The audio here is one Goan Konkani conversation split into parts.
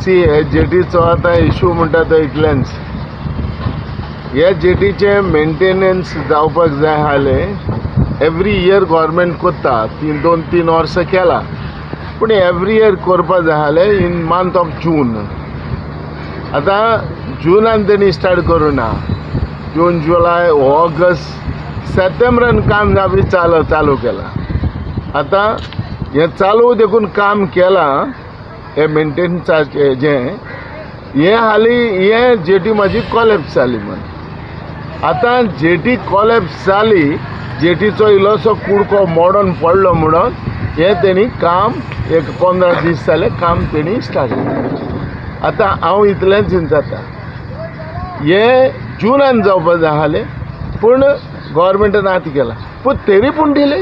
सी हे जेटीचो आतां इशू म्हणटा तो इतलेंच, हे जेटीचें मेंटेनन्स जावपाक जाय आसलें. एवरी इयर गव्हर्मेंट करता, तीन दोन तीन वर्सां केला, पूण एवरी इयर करपा जाय आसलें इन मंथ ऑफ जून. आतां जुनान तेणी स्टार्ट करूं ना, जून जुलय ऑगस्ट सप्टेंबरान काम जावपी चालू केलां. आतां हें चालू देखून काम केलां, हे मेंटेनन्साचें जें हें हालीं हें जेटी म्हाजी कॉलेप्स जाली म्हण. आतां जेटी कॉलेप्स जाली, जेटीचो इल्लोसो कुडको मोडोन पडलो म्हणून हें तेणी काम एक 15 दीस जाले काम तेणी स्टार्ट केलें. आतां हांव इतलेंच जाता, हें जुनान जावपा जाय आसलें पूण गव्हर्मेंटान आतां केलां, पूण तरी पूण डिले.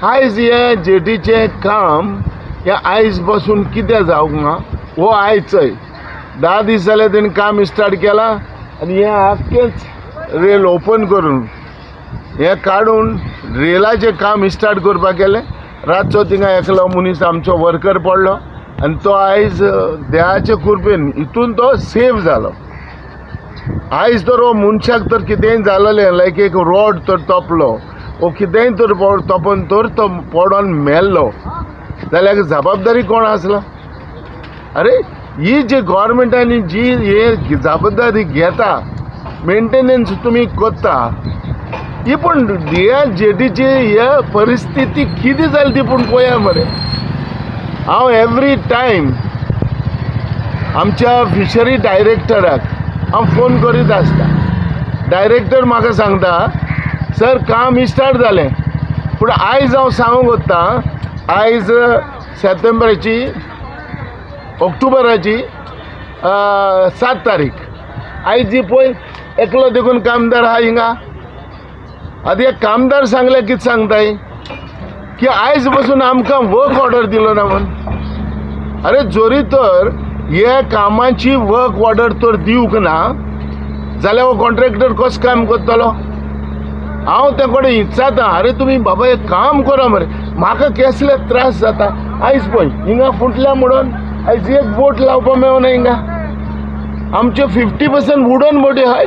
आयज हें जेटीचें काम हें आयज बसून कितें जावंक ना, हो आयज चोय 10 दीस जाले तेणी काम स्टार्ट केलां आनी हें आख्खेंच रेल ओपन करून हें काडून रेलाचें काम स्टार्ट करपाक गेलें. रातचो थिंगा एकलो मनीस आमचो वर्कर पडलो आनी तो आयज देवाचे कृपेन हितून तो सेफ जालो. आयज तर हो मनशाक तर कितेंय जालेलें, लायक एक रोड तर तोपलो वो कितेंय तर तोपोन तर तो पडोन मेल्लो जाल्यार जबाबदारी कोण आसलो? अरे ही जी गव्हर्मेंटांनी जी हे जबाबदारी घेता, मेंटेनन्स तुमी करता, ही पूण ह्या जेटीची हे परिस्थिती कितें जाली ती पूण पळया मरे. हांव एवरी टायम आमच्या फिशरी डायरेक्टराक हांव फोन करीत आसता. डायरेक्टर म्हाका सांगता, सर काम स्टार्ट जालें, पूण आयज हांव सांगूंक वता, आयज सप्टेंबराची ऑक्टोबराची 7 तारीख. आयज जी पळय एकलो देखून कामदार आहा हिंगा. आतां एक कामदार सांगले कितें सांगताय की आयज बसून आमकां वर्क ऑर्डर दिलो ना म्हूण. अरे जोरी तर हे कामाची वर्क ऑर्डर तर दिवंक ना जाल्यार हो कॉन्ट्रॅक्टर कसो काम करतलो? हांव ते कडेन विचारता, अरे तुमी बाबा एक काम करा मरे, म्हाका केसले त्रास जाता. आयज पळय हिंगा फुटल्या म्हणून आयज एक बोट लावपाक मेळना हिंगा. आमच्यो 50% वुडन बोटी आहाय.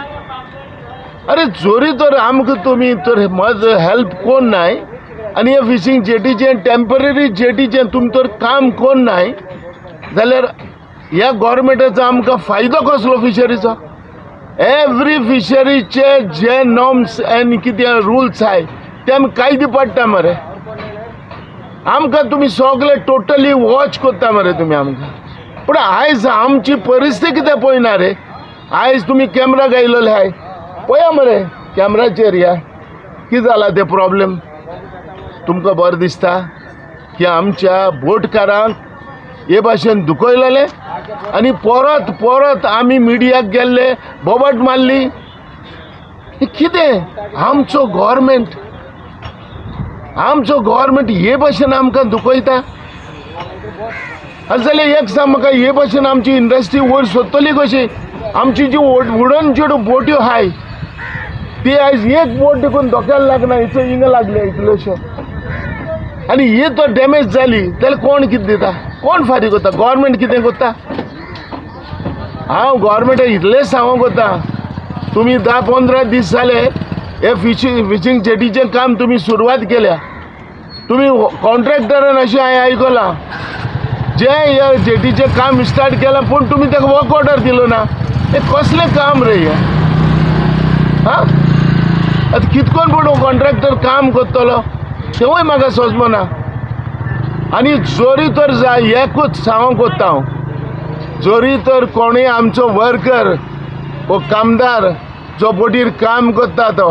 अरे जोरी तर आमकां तुमी तर मज हेल्प कोण नाय आनी हे फिशींग जेटीचें टेंपररी जेटीचें तुमी तर काम कोण नाय जाल्यार ह्या गव्हर्मेंटाचो आमकां फायदो कसलो फिशरीचो? एवरी फिशरीचे जे नॉर्म्स आनी कितें रुल्स आहाय ते आमी कायदे पडटा मरे. आमकां तुमी सगळे टोटली वॉच करता मरे तुमी आमकां, पूण आयज आमची परिस्थिती कितें पळयना रे. आयज तुमी कॅमरा घायलेले आहाय, पळया मरे कॅमराचेर ह्या कितें जाला तें प्रॉब्लेम. तुमकां बरें दिसता की आमच्या बोटकारांक हे भाशेन दुखयलेलें आनी परत परत आमी मिडियाक गेल्ले, बोबाट मारली. कितें आमचो गव्हर्मेंट, आमचो गव्हर्मेंट हे भाशेन आमकां दुखयता जाल्यार एक सांग म्हाका, हे भाशेन आमची इंडस्ट्री वयर सोदतली कशी? आमची जी वुडन ज्यो बोट्यो आहाय ती आयज एक बोट देखून धोक्याक लागना, हिचो हिंगा लागले इतल्योश्यो, आनी ही तर डॅमेज जाली जाल्यार कोण कितें दिता, कोण फारीक करता? गव्हर्मेंट कितें करता? हांव गव्हर्मेंटाक इतलेंच सांगूंक वता, तुमी 10-15 दीस जाले हे फिशींग जेटीचें काम तुमी सुरवात केल्या. तुमी कॉन्ट्रॅक्टरान अशें हांवें आयकलां जे हे जेटीचें काम स्टार्ट केलां पूण तुमी ताका वर्क ऑर्डर दिलो ना. हें कसलें काम रे हें? आं, आतां कितकोन पूण कॉन्ट्रॅक्टर काम करतलो तेवूय म्हाका समजना. आनी जोरी तर जाय एकूच सांगूंक वता हांव, जोरी तर कोणूय आमचो वर्कर वो कामदार जो बोटीर काम करता तो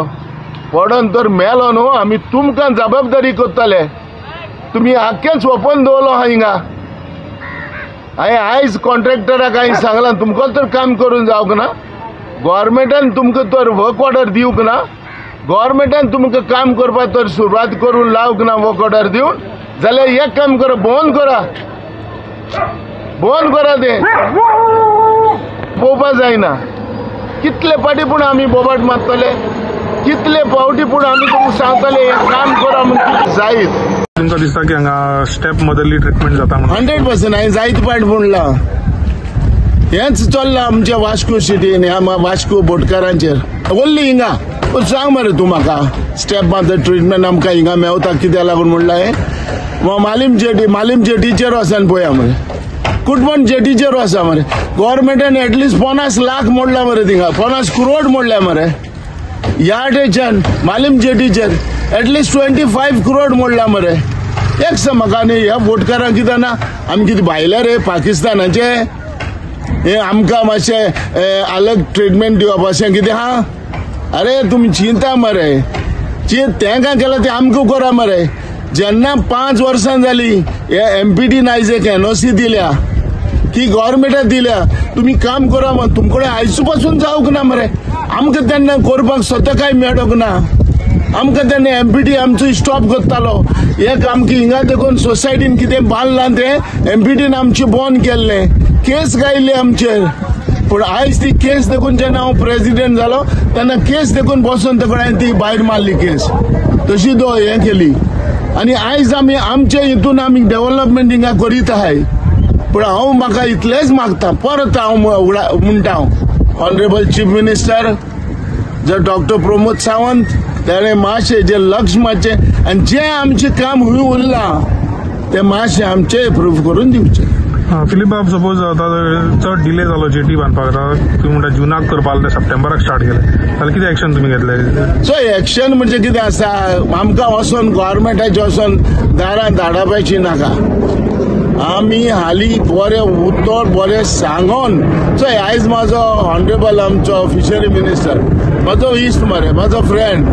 पडोन तर मेलो न्हू, आमी तुमकां जबाबदारी करतले. तुमी आख्खेंच ओपन दवरलो आहा हिंगा. हांवें आयज कॉन्ट्रॅक्टराक हांवें सांगलां, तुमकां तर काम करून जावंक ना, गव्हर्मेंटान तुमकां तर वर्क ऑर्डर दिवंक ना, गव्हर्मेंटान तुमकां काम करपाक तर सुरवात करून लावंक ना वर्क ऑर्डर दिवन, जाल्यार एक काम करा, बंद करा, बंद करा तें पळोवपा जायना. कितले फावटी पूण आमी बोबाट मारतले, कितले फावटी पूण आमी तुमकां सांगतले हें काम करा म्हूण जायत. तुमकां दिसता की हांगा स्टेप मदरली ट्रिटमेंट जाता म्हणून? 100% हांवें जायते पाट म्हणलां, हेंच चल्लां आमच्या वास्को सिटीन, ह्या वास्को बोटकारांचेर ओन्ली हिंगा. पूण सांग मरे तूं म्हाका, स्टेप मदर ट्रिटमेंट आमकां हिंगा मेवता कित्याक लागून म्हणलां हें? मालीम जेटी, मालीम जेटीचेर वचून पळया मरे, कुटबण जेटीचेर वचा मरे. गोवोरमेंटान एटलिस्ट 50 लाख मोडला मरे थिंगा, 50 करोड मोडल्या मरे यार्डेच्यान. मालीम जेटीचेर एटलिस्ट 25 करोड मोडला मरे. एक सांग म्हाका, न्ही ह्या बोटकारांक कितें ना, आमी कितें भायले रे पाकिस्तानाचे, हे आमकां मातशें अलग ट्रिटमेंट दिवप अशें कितें आहा? अरे तुमी चिंता मरे, तेंकां केलां तें आमकां करा मरे. जेन्ना 5 वर्सां जाली हे एमपीटीन आयज एक एनओसी दिल्या की गोवोरमेंटाक दिल्या, तुमी काम करा म्हण, तुमकडे आयज पासून जावंक ना मरे. आमकां तेन्ना करपाक स्वता कांय मेळोंक ना. आमकां तेन्ना एमपीटी आमचो स्टॉप करतालो. एक आमकां हिंगा देखून सोसायटीन कितें बांदलां तें एमपीटीन आमचें बंद केल्लें, केस गायल्ली आमचेर. पूण आयज ती केस देखून जेन्ना हांव प्रेजिडेंट जालो तेन्ना केस देखून बसून तेकडे हांवें ती भायर मारली केस, तशी दो हें केली. आनी आयज आमी आमचे हितून आमी डेवलपमेंट हिंगा करीत आहाय. पूण हांव म्हाका इतलेंच मागता, परत हांव म्हणटा, हांव ऑनरेबल चीफ मिनिस्टर जर डॉक्टर प्रमोद सावंत ताणें मातशें जे लक्ष मातशें आनी जें आमचें काम हुंय उरलां तें मातशें आमचें एप्रूव करून दिवचें. फिलीप बाब, सपोज आतां चड डिले जालो जेटी बांदपाक, आतां तुमी म्हणटा जुनाक करपाक तें सप्टेंबराक स्टार्ट केलें, जाल्यार कितें एक्शन तुमी घेतले? सो एक्शन म्हणजे कितें आसा, आमकां वचोन गोवोरमेंटाचें वचोन दारां धाडावपाची नाका. आमी हालीं बरें उतर बरें सांगोन चोय, आयज म्हाजो ऑनरेबल आमचो फिशरी मिनिस्टर म्हाजो इश्ट मरे, म्हाजो फ्रेंड,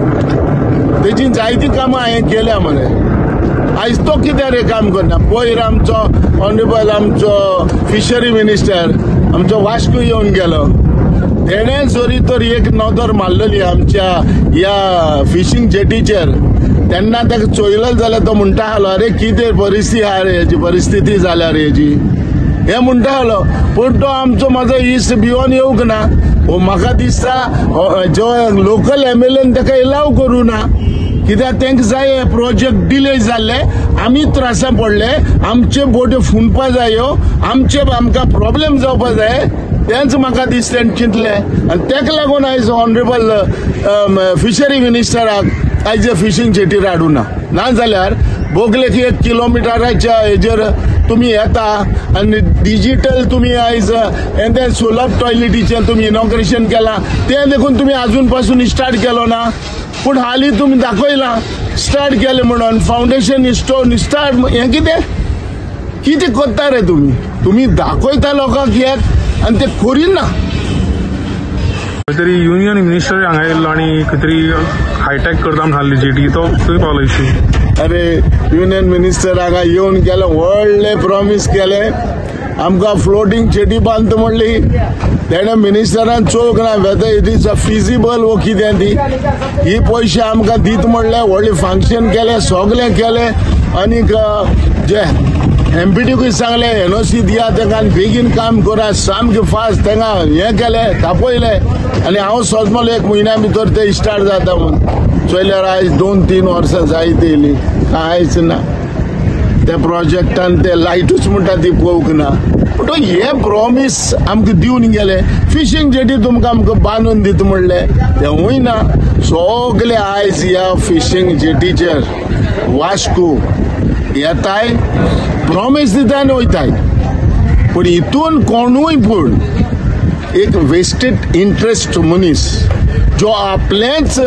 तेजी जायतीं कामां हांवें केल्या मरे. आयज तो कित्याक रे काम करना? पयर आमचो ऑनरेबल आमचो फिशरी मिनिस्टर आमचो वास्को येवन गेलो, तेणें जरी तर एक नदर मारलेली आमच्या ह्या फिशींग जेटीचेर, तेन्ना ताका चोयलो जाल्यार तो म्हणटा आहलो, अरे कितें परिस्थिती आहा रे हेजी, परिस्थिती जाल्या रे हेजी, हें म्हणटा आहलो. पूण तो आमचो म्हाजो इश्ट भिवन येवंक ना. हो म्हाका दिसता जो लोकल एमएलएन ताका एलाव करूं ना, कित्याक तांकां जाय प्रोजेक्ट डिले जाल्ले, आमी त्रासा पडले, आमचे बोट्यो फुनपा जायो, आमचे आमकां प्रॉब्लेम जावपा जाय, तेंच म्हाका दिसलें चिंतलें. आनी ताका लागून आयज ऑनरेबल फिशरी मिनिस्टराक आयज फिशींग जेटीर हाडूना. नाजाल्यार बोगलेक 1 किलोमिटराच्या हेजेर तुमी येता आनी डिजिटल तुमी आयज तें सुलभ टॉयलेटीचें तुमी इनॉग्रेशन केलां, तें देखून तुमी आजून पासून स्टार्ट केलो ना. पूण हालीं तुमी दाखयलां स्टार्ट केलें म्हणून, फावंडेशन स्टोन स्टार्ट, हें कितें कितें करता रे तुमी? तुमी दाखयता लोकांक एक आनी तें करिना. खंय तरी युनियन मिनिस्टर हांगा येयल्लो आनी खंय तरी हायटॅक करता म्हण सांगली जेटी, तो खंय पावलो इशू? अरे युनियन मिनिस्टर हांगा येवन गेले, व्हडले प्रॉमीस केले आमकां, फ्लोटींग जेटी बांदता म्हणली. तेणें मिनिस्टरान चोवंक ना whether it is a feasible वो कितें ती, ही पयशे आमकां दीत म्हणलें, व्हडलें फंक्शन केलें, सगळें केलें. आनीक जे एमपीटीकूय सांगलें एनओसी दिया तांकां आनी बेगीन काम करा, सामकें फास्ट तांकां हें केलें, तापयलें. आनी हांव सोदमलो 1 म्हयन्या भितर ते स्टार्ट जाता म्हूण, चोयल्यार आयज 2-3 वर्सां जायत येयलीं, कांयच ना. त्या प्रोजेक्टान ते लायटूच म्हणटा ती पळोवंक ना. पूण तो हे प्रॉमीस आमकां दिवन गेले, फिशींग जेटी तुमकां आमकां बांदून दिता म्हणलें, तेंवूय ना. सगळे आयज ह्या फिशींग जेटीचेर वास्को येताय, प्रॉमीस दिताय आनी वयताय. पूण हितून कोणूय पूण एक वेस्टेड इंट्रस्ट मनीस जो आपलेंच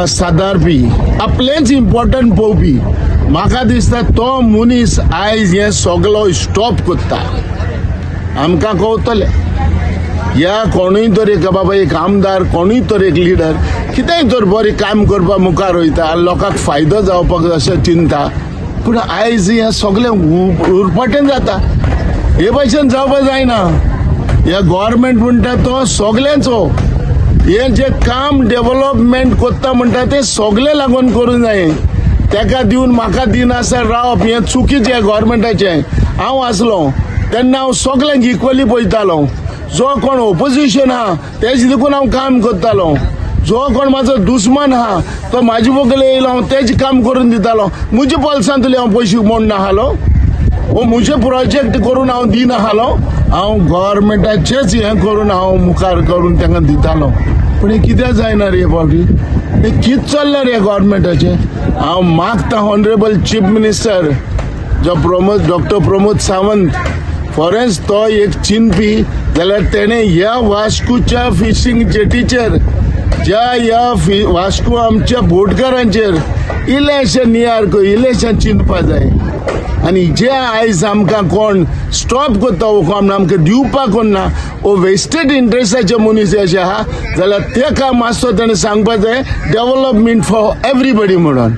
सादारपी, आपलेंच इम्पोर्टंट पळोवपी, म्हाका दिसता तो मनीस आयज हें सगलो स्टॉप करता. आमकां कळटलें ह्या कोणूय तर एक बाबा एक आमदार, कोणूय तर एक लिडर कितेंय तर बरें काम करपाक मुखार वयता आनी लोकांक फायदो जावपाक अशें चिंता. पूण आयज हें सगळें उरफाटें जाता, हे भशेन जावपाक जायना. ह्या गोवोरमेंट म्हणटा तो सगळ्यांचो, हे जे काम डेवलपमेंट करता म्हणटा तें सगळें लागून करूंक जाय. ताका दिवन म्हाका दिनासतना रावप हें चुकीचें गोवोरमेंटाचें. हांव आसलो तेन्ना हांव सगळ्यांक इक्वली पळयतालो, जो कोण ओपोजिशन आहा तेज देखून हांव काम करतालो. जो कोण म्हाजो दुस्मान आहा तो म्हाजे बगले येयलो, हांव तेजें काम करून दितालो. म्हज्या बोल्सांतले हांव पयशे मोडना आसलो, वो म्हजे प्रोजेक्ट करून हांव दिना आसलो, हांव गव्हर्मेंटाचेच हें करून हांव मुखार करून तांकां दितालो. पूण हें कित्याक जायना रे फावटी, हें कितें चल्लां रे गव्हर्मेंटाचें. हांव मागता ऑनरेबल चीफ मिनिस्टर जो प्रमोद, डॉक्टर प्रमोद सावंत, फॉरेन्स तो एक चिंतपी जाल्यार तेणें ह्या वास्कोच्या फिशींग जेटीचेर, ज्या ह्या वास्को आमच्या बोटकारांचेर इल्लेशें नियार इल्लेशें चिंतपा जाय. आनी जे आयज आमकां कोण स्टॉप करता वो कोण आमकां दिवपाक ना, वो वेस्टेड इंट्रस्टाचे मनीस अशे आहा जाल्यार तेका मातसो तेणें सांगपा जाय डेव्हलपमेंट फॉर एवरीबडी म्हणून.